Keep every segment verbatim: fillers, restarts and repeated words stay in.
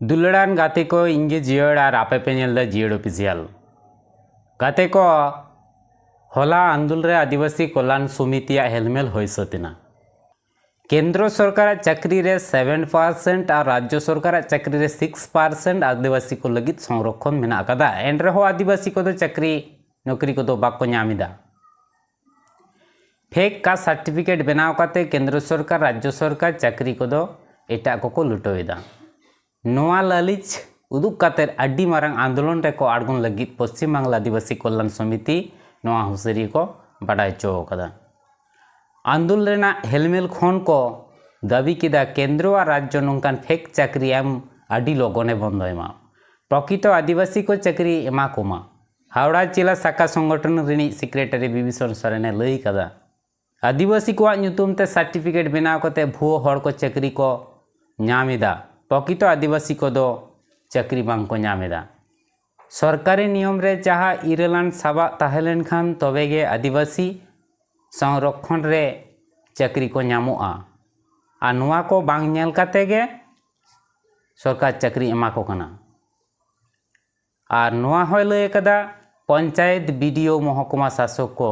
ᱫᱩᱞᱟᱹᱲᱟᱱ ᱜᱟᱛᱮ ᱠᱚ, ᱤᱧ ᱜᱮ ᱡᱤᱭᱟᱹᱲ ᱟᱨ ᱟᱯᱮ ᱯᱮ ᱧᱮᱞ ᱮᱫᱟ ᱡᱤᱭᱟᱹᱲ ᱚᱯᱷᱤᱥᱤᱭᱟᱞ᱾ ᱜᱟᱛᱮ ᱠᱚ, ᱦᱚᱞᱟ ᱟᱱᱫᱳᱞ ᱨᱮ ᱟᱹᱫᱤᱵᱟᱹᱥᱤ ᱠᱚᱞᱭᱟᱱ ᱥᱚᱢᱤᱛᱤᱭᱟᱜ ᱦᱮᱞᱢᱮᱞ ᱦᱩᱭ ᱥᱟᱹᱛ ᱮᱱᱟ᱾ ᱠᱮᱱᱫᱨᱚ ᱥᱚᱨᱠᱟᱨᱟᱜ ᱪᱟᱹᱠᱨᱤ ᱨᱮ ᱥᱮᱵᱷᱮᱱ ᱯᱟᱨᱥᱮᱱᱴ ᱟᱨ ᱨᱟᱡᱽᱡᱚ ᱥᱚᱨᱠᱟᱨᱟᱜ ᱪᱟᱹᱠᱨᱤ ᱨᱮ ᱥᱤᱠᱥ ᱯᱟᱨᱥᱮᱱᱴ ᱟᱹᱫᱤᱵᱟᱹᱥᱤ ᱠᱚ ᱞᱟᱹᱜᱤᱫ ᱥᱚᱝᱨᱚᱠᱷᱚᱱ ᱢᱮᱱᱟᱜ ᱟᱠᱟᱫᱟ᱾ ᱮᱱ ᱨᱮᱦᱚᱸ ᱟᱹᱫᱤᱵᱟᱹᱥᱤ ᱠᱚᱫᱚ ᱪᱟᱹᱠᱨᱤ ᱱᱚᱠᱨᱤ ᱠᱚᱫᱚ ᱵᱟᱠᱚ ᱧᱟᱢ ᱮᱫᱟ᱾ ᱯᱷᱮᱠ ᱠᱟᱥᱴ ᱥᱟᱨᱴᱤᱯᱷᱤᱠᱮᱴ ᱵᱮᱱᱟᱣ ᱠᱟᱛᱮ ᱠᱮᱱᱫᱨᱚ ᱥᱚᱨᱠᱟᱨ, ᱨᱟᱡᱽᱡᱚ ᱥᱚᱨᱠᱟᱨ ᱪᱟᱹᱠᱨᱤ ᱠᱚᱫᱚ ᱮᱴᱟᱜ ᱠᱚᱠᱚ ᱞᱩᱴᱟᱹᱣ ᱮᱫᱟ᱾ ᱱᱚᱣᱟ ᱞᱟᱹᱞᱤᱪ ᱩᱫᱩᱜ ᱠᱟᱛᱮ ᱟᱹᱰᱤ ᱢᱟᱨᱟᱝ ᱟᱱᱫᱳᱞᱚᱱ ᱨᱮᱠᱚ ᱟᱬᱜᱚᱱ ᱞᱟᱹᱜᱤᱫ ᱯᱚᱥᱪᱤᱢ ᱵᱟᱝᱞᱟ ᱟᱹᱫᱤᱵᱟᱹᱥᱤ ᱠᱚᱞᱭᱟᱱ ᱥᱚᱢᱤᱛᱤ ᱱᱚᱣᱟ ᱦᱩᱸᱥᱟᱹᱨᱤᱭᱟᱹ ᱠᱚ ᱵᱟᱰᱟᱭ ᱦᱚᱪᱚ ᱟᱠᱟᱫᱟ᱾ ᱟᱱᱫᱳᱞ ᱨᱮᱱᱟᱜ ᱦᱮᱞᱢᱮᱞ ᱠᱷᱚᱱ ᱠᱚ ᱫᱟᱹᱵᱤ ᱠᱮᱫᱟ, ᱠᱮᱱᱫᱨᱚ ᱟᱨ ᱨᱟᱡᱽᱡᱚ ᱱᱚᱝᱠᱟᱱ ᱯᱷᱮᱠ ᱪᱟᱹᱠᱨᱤ ᱮᱢ ᱟᱹᱰᱤ ᱞᱚᱜᱚᱱᱮ ᱵᱚᱱᱫᱚᱭ ᱢᱟ, ᱯᱨᱚᱠᱤᱛᱚ ᱟᱹᱫᱤᱵᱟᱹᱥᱤ ᱠᱚ ᱪᱟᱹᱠᱨᱤ ᱮᱢᱟ ᱠᱚᱢᱟ᱾ ᱦᱟᱣᱲᱟ ᱡᱮᱞᱟ ᱥᱟᱠᱟ ᱥᱚᱝᱜᱚᱴᱷᱚᱱ ᱨᱤᱱᱤᱡ ᱥᱮᱠᱨᱮᱴᱟᱨᱤ ᱵᱤᱵᱷᱤᱥᱚᱱ ᱥᱚᱨᱮᱱᱮ ᱞᱟᱹᱭ ᱠᱟᱫᱟ, ᱟᱹᱫᱤᱵᱟᱹᱥᱤ ᱠᱚᱣᱟᱜ ᱧᱩᱛᱩᱢ ᱛᱮ ᱥᱟᱨᱴᱤᱯᱷᱤᱠᱮᱴ ᱵᱮᱱᱟᱣ ᱠᱟᱛᱮ ᱵᱷᱩᱣᱟᱹ ᱦᱚᱲ ᱠᱚ ᱪᱟᱹᱠᱨᱤ ᱠᱚ ᱧᱟᱢ ᱮᱫᱟ, ᱯᱨᱚᱠᱤᱛᱚ ᱟᱹᱫᱤᱵᱟᱹᱥᱤ ᱠᱚᱫᱚ ᱪᱟᱹᱠᱨᱤ ᱵᱟᱝ ᱠᱚ ᱧᱟᱢ ᱮᱫᱟ᱾ ᱥᱚᱨᱠᱟᱨᱤ ᱱᱤᱭᱚᱢ ᱨᱮ ᱡᱟᱦᱟᱸ ᱤᱨᱟᱹᱞᱟᱱ ᱥᱟᱵᱟᱜ ᱛᱟᱦᱮᱸ ᱞᱮᱱᱠᱷᱟᱱ ᱛᱚᱵᱮ ᱜᱮ ᱟᱹᱫᱤᱵᱟᱹᱥᱤ ᱥᱚᱝᱨᱚᱠᱷᱚᱱ ᱨᱮ ᱪᱟᱹᱠᱨᱤ ᱠᱚ ᱧᱟᱢᱚᱜᱼᱟ, ᱟᱨ ᱱᱚᱣᱟ ᱠᱚ ᱵᱟᱝ ᱧᱮᱞ ᱠᱟᱛᱮ ᱜᱮ ᱥᱚᱨᱠᱟᱨ ᱪᱟᱹᱠᱨᱤ ᱮᱢᱟ ᱠᱚ ᱠᱟᱱᱟ᱾ ᱟᱨ ᱱᱚᱣᱟ ᱦᱚᱸᱭ ᱞᱟᱹᱭ ᱟᱠᱟᱫᱟ, ᱯᱚᱧᱪᱟᱭᱮᱛ, ᱵᱤ ᱰᱤ ᱳ, ᱢᱚᱦᱚᱠᱩᱢᱟ ᱥᱟᱥᱚᱠ ᱠᱚ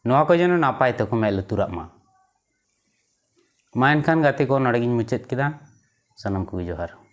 ᱱᱚᱣᱟ ᱠᱚ ᱡᱮᱱᱚ ᱱᱟᱯᱟᱭ ᱛᱮᱠᱚ ᱢᱮᱫ ᱞᱩᱛᱩᱨᱟᱜ ᱢᱟ᱾ ᱢᱟ ᱮᱱᱠᱷᱟᱱ ᱜᱟᱛᱮ ᱠᱚ, ᱱᱚᱰᱮ ᱜᱤᱧ ᱢᱩᱪᱟᱹᱫ ᱠᱮᱫᱟ᱾ ᱥᱟᱱᱟᱢ ᱠᱚᱜᱮ ᱡᱚᱦᱟᱨ᱾